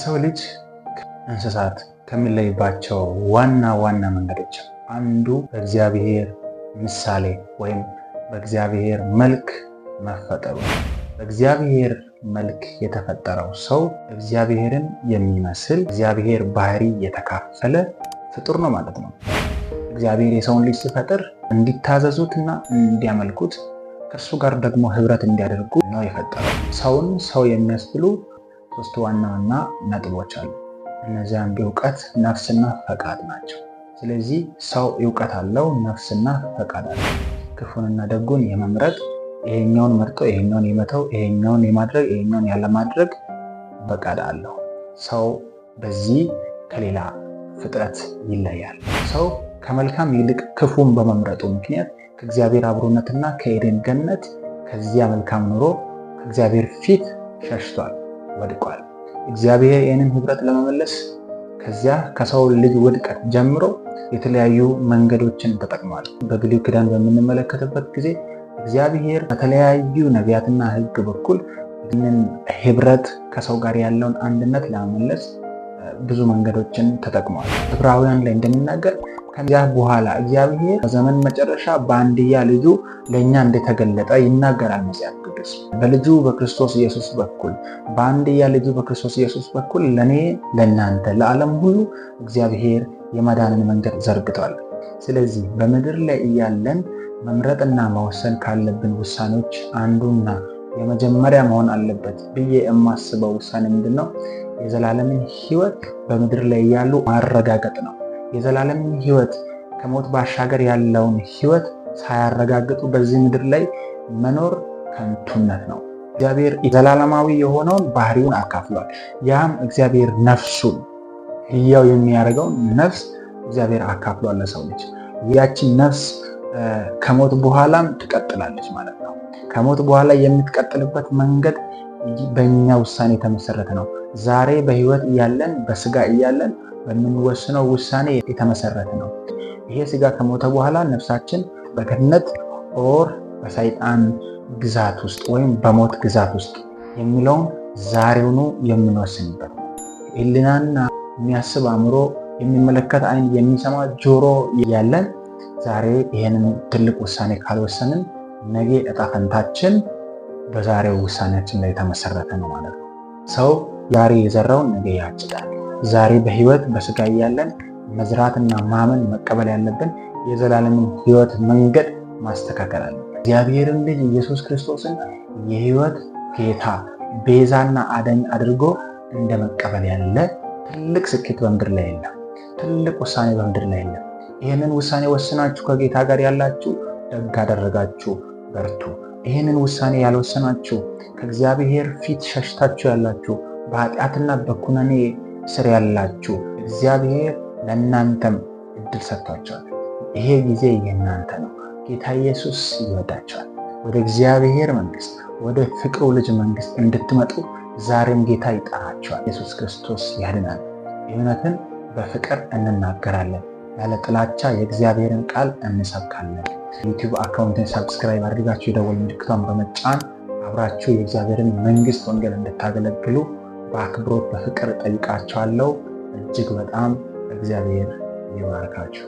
የሰው ልጅ እንስሳት ከሚለይባቸው ዋና ዋና መንገዶች አንዱ በእግዚአብሔር ምሳሌ ወይም በእግዚአብሔር መልክ መፈጠሩ ነው። በእግዚአብሔር መልክ የተፈጠረው ሰው እግዚአብሔርን የሚመስል፣ እግዚአብሔር ባህሪ የተካፈለ ፍጡር ነው ማለት ነው። እግዚአብሔር የሰውን ልጅ ሲፈጥር እንዲታዘዙትና እንዲያመልኩት፣ ከእርሱ ጋር ደግሞ ህብረት እንዲያደርጉ ነው የፈጠረው። ሰውን ሰው የሚያስብሉ ሶስት ዋና ዋና ነጥቦች አሉ። እነዚያም እውቀት፣ ነፍስና ፈቃድ ናቸው። ስለዚህ ሰው እውቀት አለው፣ ነፍስና ፈቃድ አለው። ክፉንና ደጉን የመምረጥ፣ ይሄኛውን መርጦ ይሄኛውን የመተው፣ ይሄኛውን የማድረግ፣ ይሄኛውን ያለማድረግ ፈቃድ አለው። ሰው በዚህ ከሌላ ፍጥረት ይለያል። ሰው ከመልካም ይልቅ ክፉን በመምረጡ ምክንያት ከእግዚአብሔር አብሮነትና ከኤደን ገነት፣ ከዚያ መልካም ኑሮ ከእግዚአብሔር ፊት ሸሽቷል፣ ወድቋል። እግዚአብሔር ይህንን ህብረት ለመመለስ ከዚያ ከሰው ልጅ ውድቀት ጀምሮ የተለያዩ መንገዶችን ተጠቅሟል። በብሉይ ኪዳን በምንመለከትበት ጊዜ እግዚአብሔር በተለያዩ ነቢያትና ሕግ በኩል ይህንን ህብረት፣ ከሰው ጋር ያለውን አንድነት ለመመለስ ብዙ መንገዶችን ተጠቅሟል። ዕብራውያን ላይ እንደሚናገር ከዚያ በኋላ እግዚአብሔር በዘመን መጨረሻ በአንድያ ልጁ ለእኛ እንደተገለጠ ይናገራል መጽሐፍ ቅዱስ። በልጁ በክርስቶስ ኢየሱስ በኩል፣ በአንድያ ልጁ በክርስቶስ ኢየሱስ በኩል ለእኔ፣ ለእናንተ፣ ለዓለም ሁሉ እግዚአብሔር የመዳንን መንገድ ዘርግቷል። ስለዚህ በምድር ላይ እያለን መምረጥና መወሰን ካለብን ውሳኔዎች አንዱና የመጀመሪያ መሆን አለበት ብዬ የማስበው ውሳኔ ምንድን ነው? የዘላለምን ሕይወት በምድር ላይ እያሉ ማረጋገጥ ነው። የዘላለምን ሕይወት፣ ከሞት ባሻገር ያለውን ሕይወት ሳያረጋግጡ በዚህ ምድር ላይ መኖር ከንቱነት ነው። እግዚአብሔር ዘላለማዊ የሆነውን ባህሪውን አካፍሏል። ያም እግዚአብሔር ነፍሱን ህያው የሚያደርገውን ነፍስ እግዚአብሔር አካፍሏል ለሰው ልጅ። ያችን ነፍስ ከሞት በኋላም ትቀጥላለች ማለት ነው። ከሞት በኋላ የምትቀጥልበት መንገድ በእኛ ውሳኔ የተመሰረተ ነው። ዛሬ በህይወት እያለን፣ በስጋ እያለን በምንወስነው ውሳኔ የተመሰረተ ነው። ይሄ ስጋ ከሞተ በኋላ ነፍሳችን በገነት or በሰይጣን ግዛት ውስጥ ወይም በሞት ግዛት ውስጥ የሚለውን ዛሬውኑ የምንወስንበት ነው። ህሊናና የሚያስብ አእምሮ፣ የሚመለከት አይን፣ የሚሰማ ጆሮ ያለን ዛሬ ይህንን ትልቅ ውሳኔ ካልወሰንን ነገ እጣ ፈንታችን በዛሬው ውሳኔያችን ላይ የተመሰረተ ነው ማለት ነው። ሰው ዛሬ የዘራውን ነገ ያጭዳል። ዛሬ በህይወት በስጋ እያለን መዝራትና ማመን መቀበል ያለብን የዘላለምን ህይወት መንገድ ማስተካከል አለብን። እግዚአብሔርን ልጅ ኢየሱስ ክርስቶስን የህይወት ጌታ፣ ቤዛና አዳኝ አድርጎ እንደ መቀበል ያለ ትልቅ ስኬት በምድር ላይ የለም። ትልቅ ውሳኔ በምድር ላይ የለም። ይህንን ውሳኔ ወስናችሁ ከጌታ ጋር ያላችሁ ደግ አደረጋችሁ፣ በርቱ። ይህንን ውሳኔ ያልወሰናችሁ፣ ከእግዚአብሔር ፊት ሸሽታችሁ ያላችሁ፣ በኃጢአትና በኩነኔ ስር ያላችሁ፣ እግዚአብሔር ለእናንተም እድል ሰጥቷቸዋል። ይሄ ጊዜ የእናንተ ነው። ጌታ ኢየሱስ ይወዳቸዋል። ወደ እግዚአብሔር መንግስት፣ ወደ ፍቅሩ ልጅ መንግስት እንድትመጡ ዛሬም ጌታ ይጠራቸዋል። ኢየሱስ ክርስቶስ ያድናል። እውነትን በፍቅር እንናገራለን። ያለ ጥላቻ የእግዚአብሔርን ቃል እንሰብካለን። ዩቲዩብ account ን subscribe አድርጋችሁ የደወል ምልክቷን በመጫን አብራችሁ የእግዚአብሔርን መንግስት ወንጌል እንድታገለግሉ በአክብሮት በፍቅር ጠይቃችኋለሁ። እጅግ በጣም እግዚአብሔር ይባርካችሁ።